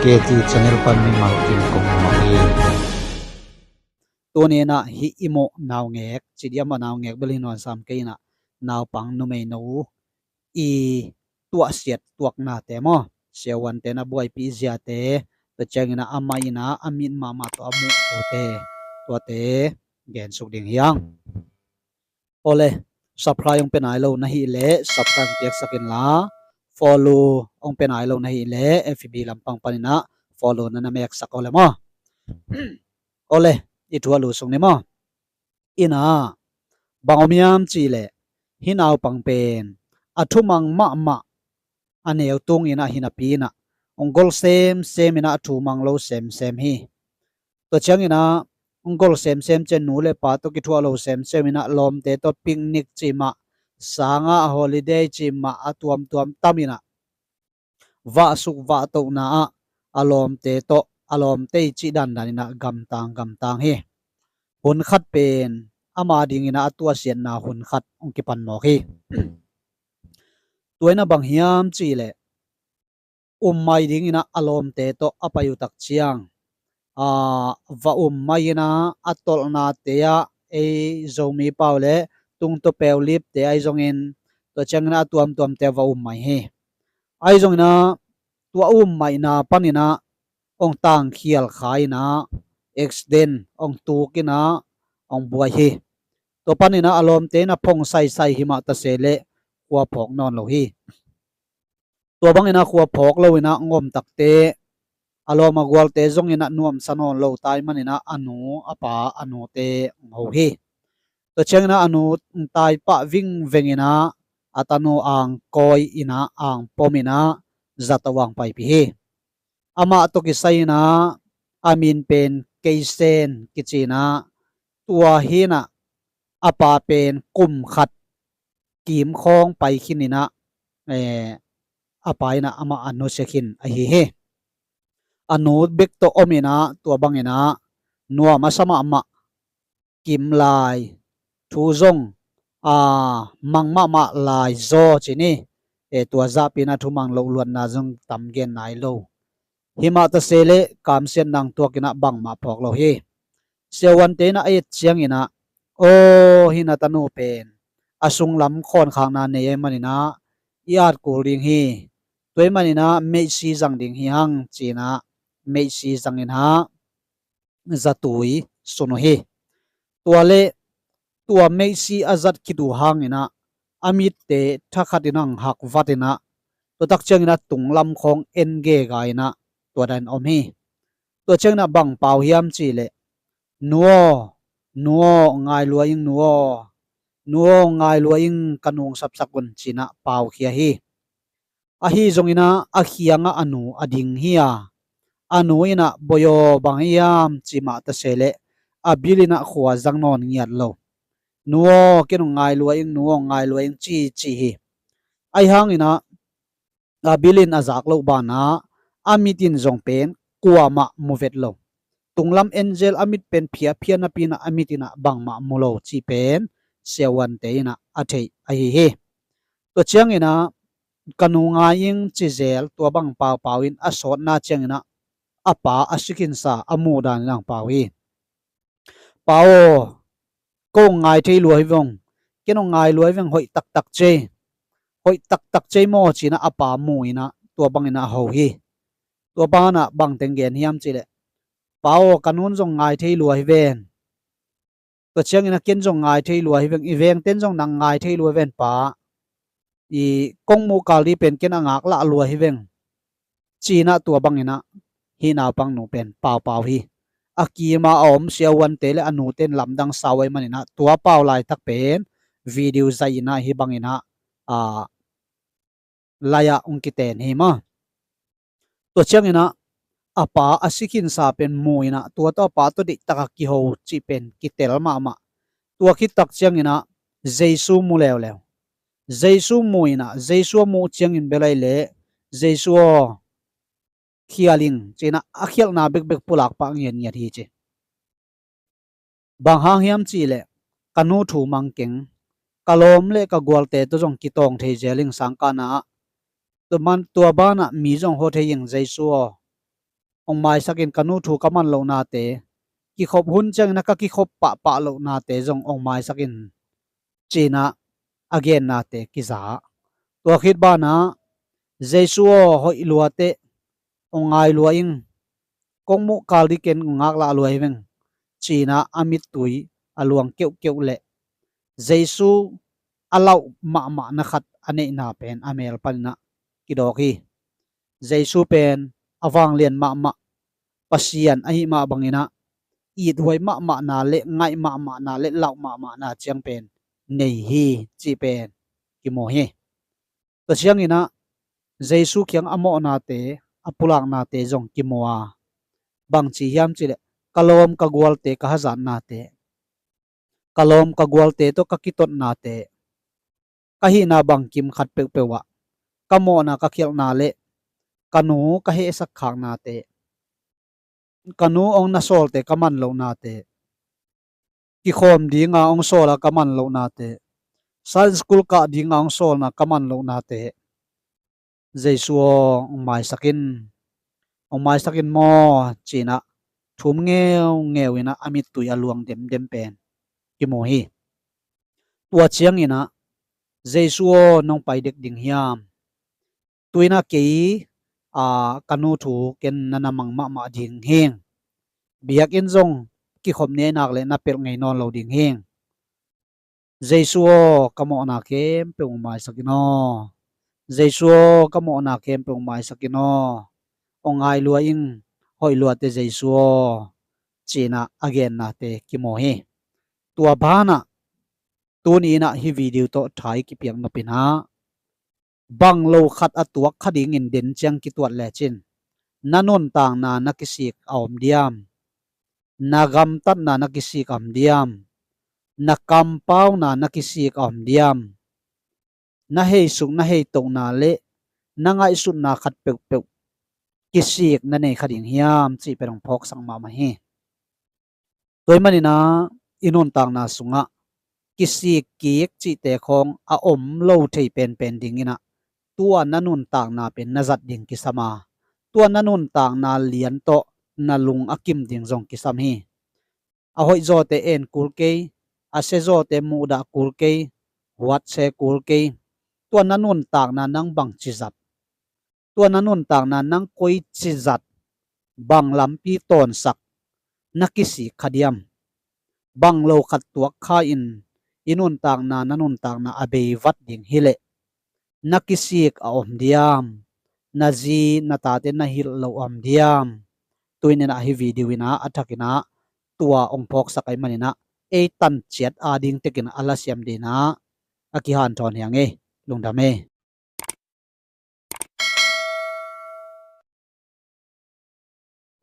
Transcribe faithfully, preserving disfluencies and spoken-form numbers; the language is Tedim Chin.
Eti channel pan mimal kim kong mawh hi. Tuni inah hih i muh naungek, ci diam a naungek bel hi nawn sam kei inah, naupang numeino i tuahsiat tuaknate maw, siavuante na buaipih ziate, tua ciang inah amah inah a mit mahmah tawh a muh tute, tuate gensuk ding hi hang. Awle, subscribe hong pia nai lo na hih leh subscribe piaksak inla, follow hong pia nai lo na hih leh F B lampang pan inah follow na na meksak awle maw. Awle, i thu a lusung ni maw. Inah bang om hiam cih leh, hih naupang pen a thumang mahmah a neu tung inah hi napi inah hong gol semsem inah a thumang lo semsem hi. Tua ciang inah hong gol semsem ciang nu le pa tawh kithuah lo semsem inah lawmte tawh picnic cih mah, sangah holiday cih mah a tuamtuam tam inah vahsuk vahtohna ah a lawmte tawh, a lawmte i cih dandan inah gamtang gamtang hi. Hun khat pen ama ding inah a tuahsiatna hun khat hong kipan mawk hi. Tua inah bang hiam cih leh, um mai ding inah a lawmte tawh a pai uh tak ciang, aa, va um mai inah a tolhnate ah ei Zomi pau le tungtawpeu lipte ahi zongin, tua ciang inah a tuamtuamte ah va um mai hi. Ahi zong inah tua um maihna pan inah hong tangkhial kha inah accident hong tuk inah hong buai hi. Tua pan inah a lawmte inah phong saisai hi mah ta se leh khua phawk nawn lo hi. Tua bang inah khua phawk lo inah hong om takte a lawm a gualte zong inah nuamsa nawn lo tai man inah a nu a pa a nute hong ho hi. Tua ciang inah a nu hong tai pah vingveng inah a tanu ang kawi inah ang pom inah zato ang paipih hi. Amah tawh kisai inah a min pen Keisen kici inah, tua hi inah a pa pen kum khat kim khawng pai khin inah, eh, a pa inah amah a nusia khin ahi hi. A nu bek tawh om inah tua bang inah nuam a sa mahmah, kim lai, thu zong, aa, mang mahmah lai zaw ci ni. Eh, tua zahpi inah thumang loh luatna zong tam gen nai lo. Hi mah ta se leh kamsiat nang tuak inah bangmah phawk lo hi. Siavuante inah a et ciang inah, aw, hih na tanu pen a sunglam khawnkhakna nei ahih man inah i at kul ding hi. Tua ahih man inah meihsi zang ding hi hang ci inah meihsi zang inah zatui sun uh hi. Tua leh tua meihsi a zat khit uh hang inah a mitte thakhat inah hong hak vat inah, tua tak ciang inah tunglam khawng en gega inah tua dan om hi. Tua ciang inah bang pau hiam cih leh, nu aw, nu aw, ngai lua ing nu aw, nu aw, ngai lua ing, ka nu hong sapsak un ci inah paukhia hi. Ahi zong inah a kiangah a nu a ding hi a, a nu inah, boi aw, bang hiam ci mah ta se leh a bil inah khua zang nawn ngiat lo. Nu aw, ken hong ngai lua ing, nu aw, hong ngai lua ing ci ci hi. Ahi hang inah a bil in a zak loh banah a mit in zong pen kuamah mu vet lo. Tunglam en zel, a mit pen phiaphia napi inah a mit inah bangmah mu lo cih pen siavuante inah a theih ahi hi. Tua ciang inah ka nu ngai ing ci zel, tua bang paupau in a sawtna ciang inah a pa a si khinsa a muh dan inah hong pau hi. Pa aw, ko hong ngai thei lua hi veng, ken hong ngai lua hi veng, hoih taktak ci ei, hoih taktak ci ei maw ci inah a pa mu inah tua bang inah a ho hi. Tua banah bang teng gen hiam cih leh, pa aw, ka nu in zong ngai thei lua hi ven. Tua ciang inah ken zong ngai thei lua hi veng, i vengte'n zong nang ngai thei lua hi ven pa. I kong muh kal ding pen ken a ngaklah lua hi veng, ci inah tua bang inah hih naupang nu pen paupau hi. A kima a om siavuante le a nute'n lamdang sa uh ahih man inah tua pau laitak pen video zaih inah hih bang inah, aa, lai-ah hong kiten hi maw. Tua ciang inah a pa a si khinsa pen mu inah tua tawh a pa tawh deihtak a kiho cih pen kitel mahmah. Tua khit tak ciang inah Jesu mu leuleu. Jesu mu inah, Jesu a muh ciangin bel ahih leh, Jesu aw, khial ing ci inah a khialhna bekbek pulak pah ngiatngiat hi ci. Bang hang hiam cih leh, ka nu thu mang keng, ka lawm le ka gualte tawh zong kitawng thei zel ing, sangkahna ah tua banah mi zong ho thei ing, Jesu aw, hong maisak in, ka nu thu ka man lohnate, kikhop hun ciangin ah ka kikhop pahpah lohnate zong hong maisak in, ci-in ah a gennate kiza. Tua khit banah, Jesu aw, hoih lua teh, hong ngai lua ing, kong muh kal ding ken hong ngaklah lua hi veng, ci-in ah a mittui a luang keuhkeuh leh Jesu a lauh mahmahna khat a neihna pen a mel panin ah kidawk hi. Jesu pen a vanglian mahmah Pasian ahih mah bangin ah, ithuai mahmahna le ngaih mahmahna le lauh mahmahna ciang pen nei hi, cih pen kimu hi. Tua ciangin ah Jesu kiang a mawhnate, a pulaknate zong kimu a, bangci hiam cih leh, ka lawm ka gualte ka hazatnate, ka lawm ka gualte tawh ka kitotnate, ka hihna bangkim khat peuhpeuh ah ka mawhna ka khialhna le ka nu ka hehsak khaknate, ka nu hong na sawlte ka man lohnate, kikhawm dinga hong sawl a ka man lohnate, Sunday school kah dinga hong sawlna ka man lohnate, Jesu aw, hong maisak in, hong maisak in maw, ci-in ah thum ngeungeu in ah a mittui a luang demdem pen kimu hi. Tua ciangin ah, Jesu aw, nong pai dek ding hiam? Tu-in ah kei, a, ka nu thu ken na na mang mahmah ding hing. Biakinn zong kikhop ni nak leh na pelh ngei nawn lo ding hing. Jesu aw, ka mawhna khempeuh hong maisak in aw. Jesu aw, ka mawhna khempeuh hong maisak in aw. Hong ngai lua ing, hoih lua teh Jesu aw, ci-in ah a gennate kimu hi. Tua banah, tuni in ah hih video tawh tha i kipiak nop in ah, bang lo khat a tuak kha dingin den ciang kituat lecin, na nuntakna na kisik a om diam? Na gamtatna na kisik a om diam? Na kampauna na kisik a om diam? Na heisuk, na heitohna le na ngaihsutna khat peuhpeuh kisik na nei kha ding hiam, cih pen hong phawksak mahmah hi. Tua ahih manin ah i nuntakna sungah kisik kik cihte khawng a om lo thei penpen dingin ah, tua na nuntakna pen na zat ding kisam a, tua na nuntakna lian tawh na lung a kim ding zong kisam hi. A hoih zawte en kul kei, a sia zawte muhdah kul kei, huatse kul kei. Tua na nuntakna nang bangci zat, tua na nuntakna nang koici zat, bang lampi tawnsak na kisik kha diam? Bang lo khat tuak kha in i nuntakna, na nuntakna a bei vat ding hileh, na kisik a om diam? Na zi na tate na hilh lo a om diam? Tu-in ah hih video in ah a thakin ah tua hong phawksak ahih manin ah, ei tanciat ading tekin a lasiam dingin ah a kihanthawn hi ing ei. Lungdam ei.